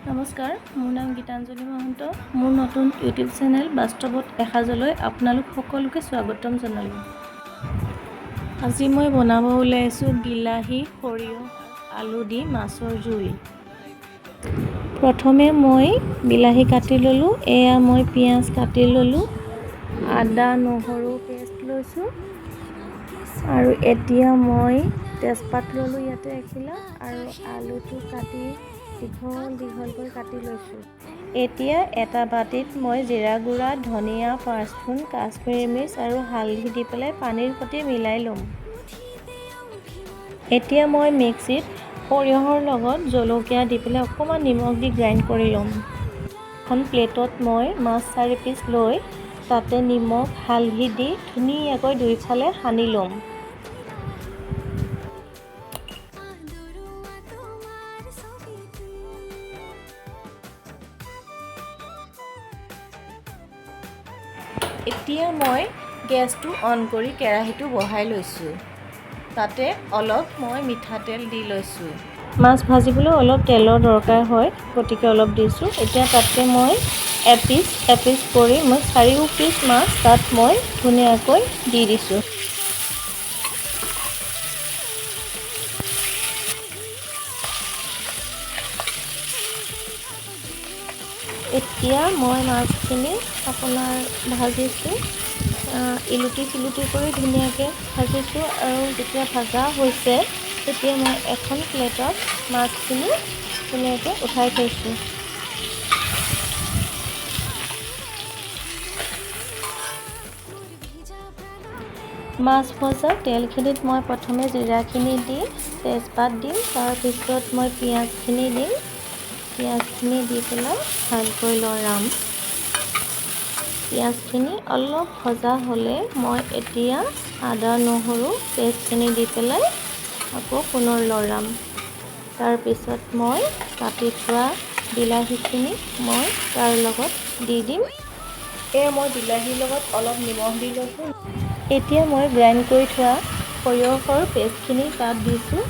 নমস্কাৰ, মোৰ নাম গীতাঞ্জলি মহন্ত। মোৰ নতুন ইউটিউব চেনেল বাস্তৱত এসাঁজলৈ আপোনালোক সকলোকে স্বাগতম জনালোঁ। আজি মই বনাব ওলাইছোঁ বিলাহী, সৰিয়হ, আলু দি মাছৰ জোল। প্ৰথমে মই বিলাহী কাটি ল'লোঁ। এয়া মই পিঁয়াজ কাটি ল'লোঁ, আদা নহৰু পেষ্ট লৈছোঁ আৰু এতিয়া মই তেজপাত ল'লোঁ ইয়াতে এখিলা আৰু আলুটো কাটি দীঘল দীঘলকৈ কাটি লৈছোঁ। এতিয়া এটা বাতিত মই জিৰা গুড়া, ধনিয়া, পাঁচফোৰণ, কাশ্মীৰী মিৰ্চ আৰু হালধি দি পেলাই পানীৰ সৈতে মিলাই ল'ম। এতিয়া মই মিক্সিত সৰিয়হৰ লগত জলকীয়া দি পেলাই অকণমান নিমখ দি গ্ৰাইণ্ড কৰি ল'ম। এখন প্লেটত মই মাছ 4 পিচ লৈ তাতে নিমখ হালধি দি ধুনীয়াকৈ দুইফালে সানি ল'ম। আদৰুৱা তোমাৰ ছবিটি। এতিয়া মই গেছটো অন কৰি কেৰাহীটো বহাই লৈছোঁ। তাতে অলপ মই মিঠাতেল দি লৈছোঁ। মাছ ভাজিবলৈ অলপ তেলৰ দৰকাৰ হয়, গতিকে অলপ দিছোঁ। এতিয়া তাতে মই এপিচ এপিচ কৰি মই চাৰিও পিচ মাছ তাত মই ধুনীয়াকৈ দি দিছোঁ। এতিয়া মই মাছখিনি আপোনাৰ ভাজিছোঁ, ইলুটি সিলুটি কৰি ধুনীয়াকৈ ভাজিছোঁ আৰু যেতিয়া ভজা হৈছে, তেতিয়া মই এখন প্লেটত মাছখিনি ধুনীয়াকৈ উঠাই থৈছোঁ। ভিজা প্ৰণাম। মাছ ভজা তেলখিনিত মই প্ৰথমে জিৰাখিনি দি তেজপাত দিম। তাৰপিছত মই পিঁয়াজখিনি দিম। পিঁয়াজখিনি দি পেলাই ভালকৈ লৰাম। পিঁয়াজখিনি অলপ ভজা হ'লে মই এতিয়া আদা নহৰু পেষ্টখিনি দি পেলাই আকৌ পুনৰ লৰাম। তাৰপিছত মই কাটি থোৱা বিলাহীখিনি মই তাৰ লগত দি দিম। এয়া মই বিলাহীৰ লগত অলপ নিমখ দি লৈছোঁ। এতিয়া মই গ্ৰাইণ্ড কৰি থোৱা সৰিয়হৰ পেষ্টখিনি তাত দিছোঁ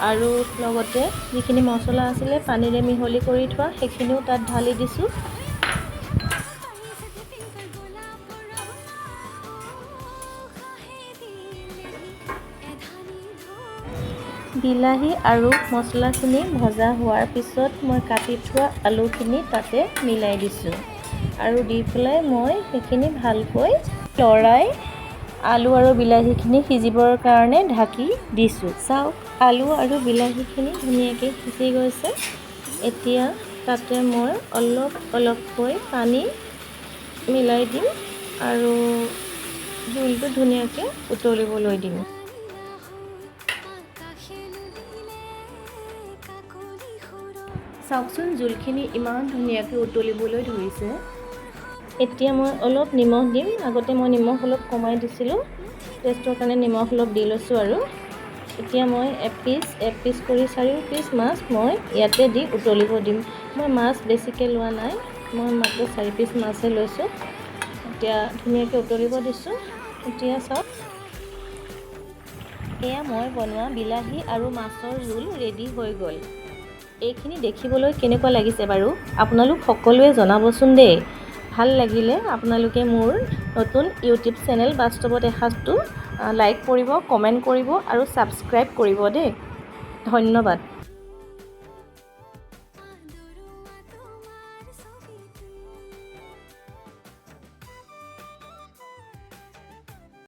আৰু লগতে যিখিনি মছলা আছিলে পানীৰে মিহলি কৰি থোৱা, সেইখিনিও তাত ঢালি দিছোঁ। সে পিংক গোলাপৰ খাহে দিলেহি এধানি ধনিয়া। বিলাহী আৰু মছলাখিনি ভজা হোৱাৰ পিছত মই কাটি থোৱা আলুখিনি তাতে মিলাই দিছোঁ আৰু দি পেলাই মই সেইখিনি ভালকৈ লৰাই আলু আৰু বিলাহীখিনি সিজিবৰ কাৰণে ঢাকি দিছোঁ। চাওক, আলু আৰু বিলাহীখিনি ধুনীয়াকৈ সিজি গৈছে। এতিয়া তাতে মই অলপ অলপকৈ পানী মিলাই দিম আৰু জোলটো ধুনীয়াকৈ উতলিবলৈ দিম। আকাশে নুদিলে কাকলি সুৰ। চাওকচোন, জোলখিনি ইমান ধুনীয়াকৈ উতলিবলৈ ধৰিছে। এতিয়া মই অলপ নিমখ দিম। আগতে মই নিমখ অলপ কমাই দিছিলোঁ, টেষ্টৰ কাৰণে নিমখ অলপ দি লৈছোঁ আৰু এতিয়া মই এপিচ এপিচ কৰি চাৰিও পিচ মাছ মই ইয়াতে দি উতলিব দিম। মই মাছ বেছিকৈ লোৱা নাই, মই মাত্ৰ 4 পিচ মাছহে লৈছোঁ। এতিয়া ধুনীয়াকৈ উতলিব দিছোঁ। এতিয়া চাওক, এয়া মই বনোৱা বিলাহী আৰু মাছৰ জোল ৰেডি হৈ গ'ল। এইখিনি দেখিবলৈ কেনেকুৱা লাগিছে বাৰু আপোনালোক সকলোৱে জনাবচোন দেই। ভাল লাগিলে আপোনালোকে মোৰ নতুন ইউটিউব চেনেল বাস্তৱত এসাঁজটো লাইক কৰিব, কমেণ্ট কৰিব আৰু ছাবস্ক্ৰাইব কৰিব দেই। ধন্যবাদ।